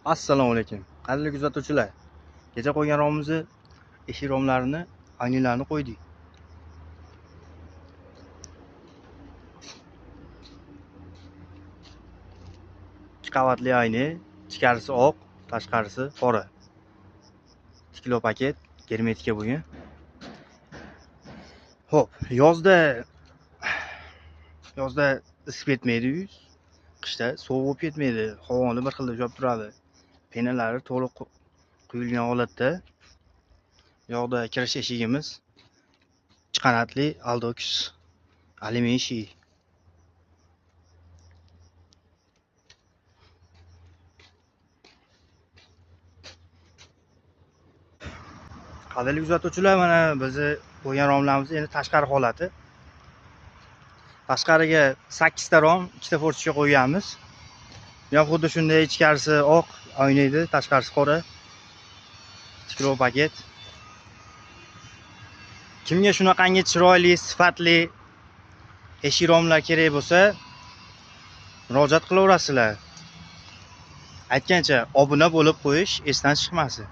Assalomu alaykum. Qadrli kuzatuvchilar. Kecha qo'ygan romimizni, eshik romlarini, oynalarni qo'ydik. Ikki qavatli oyna, ichkarisi oq, tashqarisi qora. 2 kilo paket germetika bo'lgan. Xo'p, yozda isib ketmaydi yuz, qishda sovuq bo'lib ketmaydi, havoni bir xilda ushlab turadi. Penalari to'liq quyilgan holatda. Bu yoqda kirish eshigimiz ikki qanotli Aldox alyumin eshigi. Qadrli kuzatuvchilar, mana bizni qo'ygan romlarimiz endi tashqari holati. Tashqariga 8 ta rom, 2 ta fortichka qo'yganmiz. Bu ham xuddi shunday, ichkarisi oq oyna edi, tashqarisi qora. 2 kilo paket. Kimga shunaqangi chiroyli, sifatli eshik romlar kerak bo'lsa, murojaat qilaverasizlar. Aytgancha, obuna bo'lib qo'yish esdan chiqmasin.